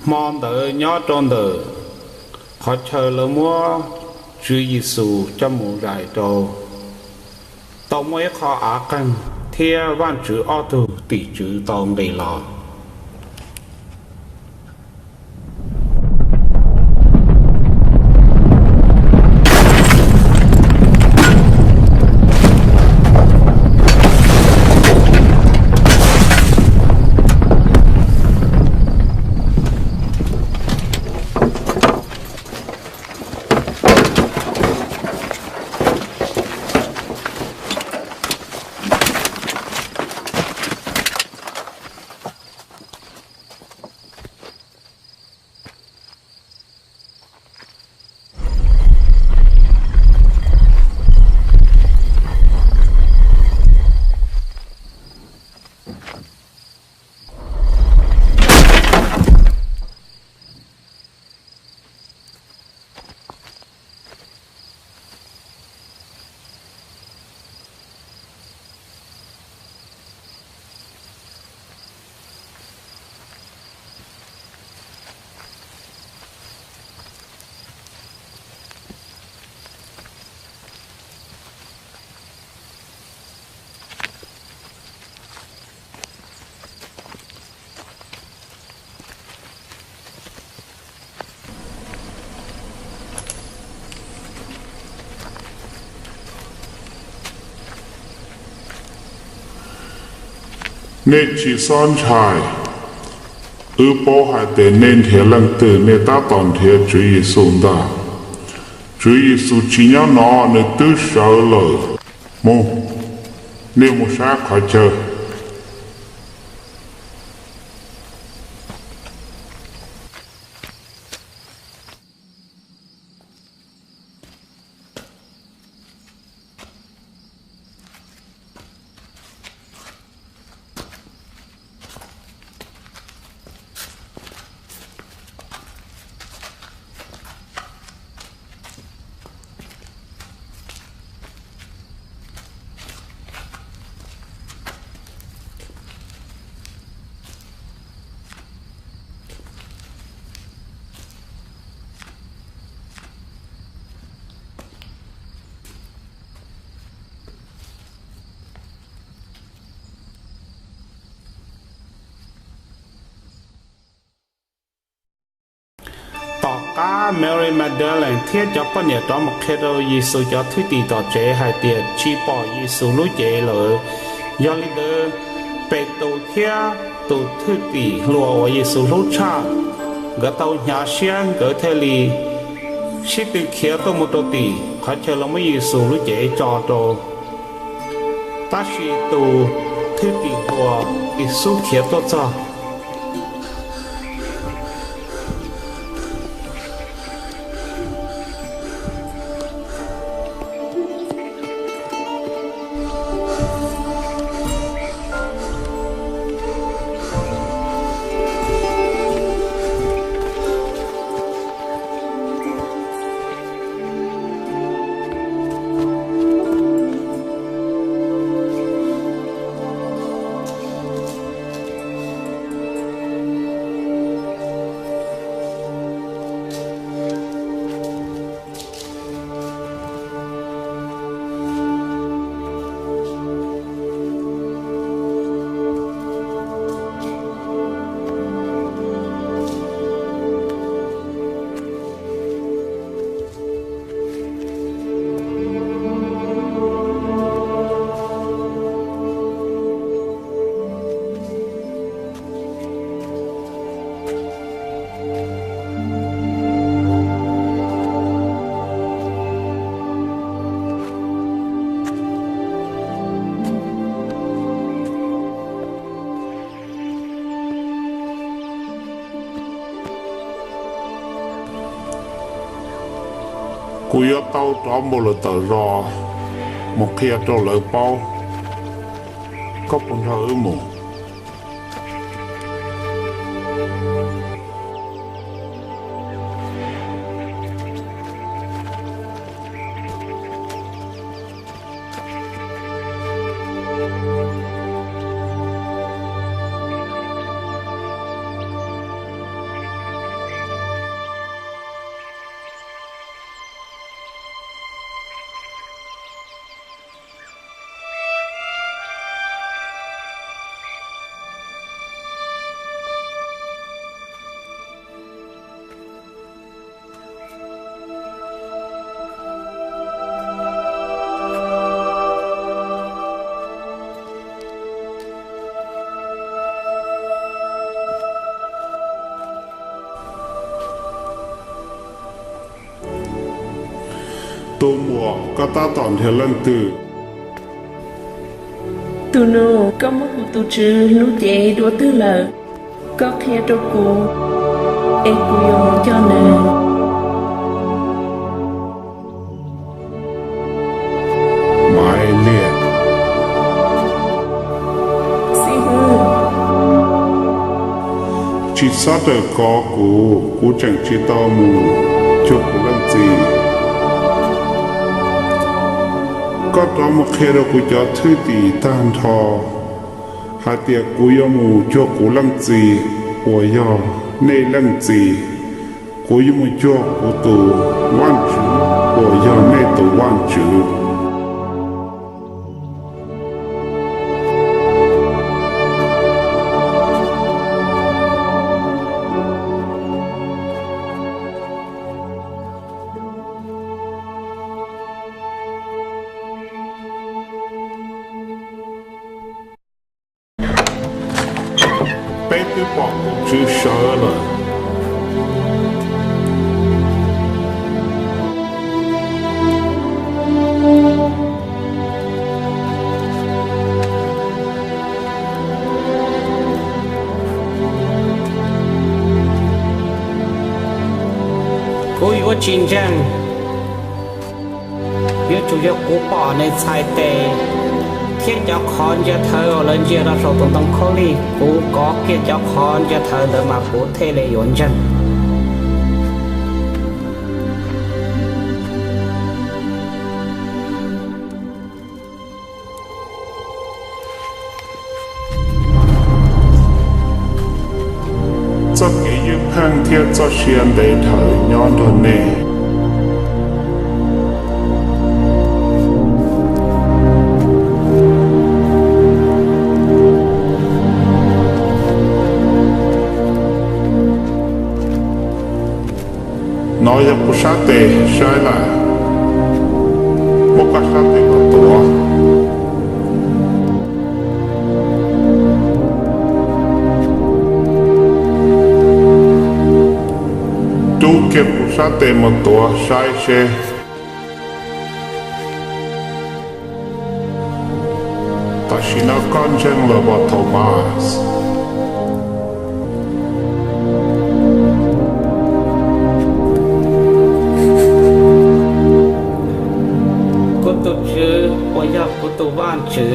Hmo ntawd nyob rau ntawm qhov chaw lawv muab Tswv Yexus coj mus zais rau, tau muaj ib qho av qeeg thiab Vajtswv ob tug tim tswv tau nqis los. Nej tsis txhob ntshai. Wb paub hais tias nej nrhiav leej twg, nej tab tom nrhiav Tswv Yexus ntag. Tswv Yexus tsis nyob no, nws twb sawv lawm. Mus, nej mus saib qhov chaw. Tom qab Mary Magdalene thiab cov poj niam rov mus qhia rau Yexus cov thwj tim tom tsev hais tias tsis pom Yexus lub cev lawm. Yog li ntawd, Petus thiab tus thwj tim hluas uas Yexus hlub tshaj, nkawd tau hnyav siab, nkawd thiaj li sib tw khiav tuaj mus rau tim qhov chaw lawv muab Yexus lub cev tso rau. Tab sis tus thwj tim hluas ib xub khiav tuaj txog. Kuv yuav tau rov mus lawm tawm zos mus qhia rau lawv paub. Koj puas nrog wb mus? Tus muam, koj tab tom nrhiav leej twg? Tus nus, koj muab kuv tus tswv lub cev dua twg lawm? Koj qhia rau kuv, es kuv yuav mus coj nws. Maiv Liaj, tsis txhob rawm kov kuv, kuv tseem tsis tau mus cuag kuv leej txiv. Koj rov mus qhia rau kuv cov thwj tim tag nrho hais tias kuv yuav mus cuag kuv leej txiv uas yog nej leej txiv, kuv yuav mus cuag kuv tus Vajtswv uas yog nej tus Vajtswv. Peb twb pom tus tswv sawv lawm. Kuv yuav tsis ntseeg, yuav tsum yog kuv pom nws txhais tes thiab cov qhov ntsia thawv uas lawv ntsia rau saum tus ntoo khaub lig, kuv kov kiag cov qhov ntsia thawv ntawd mas kuv thiaj li yuav ntseeg. Txoj kev ywj pheej thiab txoj sia ntev dhawv nyob nrog nej. Nov yog kuv sab tes, saib lawm, muab koj sab tes los tuav. Rub kiag kuv sab tes mus tuav saib seb. Tam sim no koj ntseeg lawm os Thomas? Kuv tus Tswv uas yog kuv tus Vajtswv,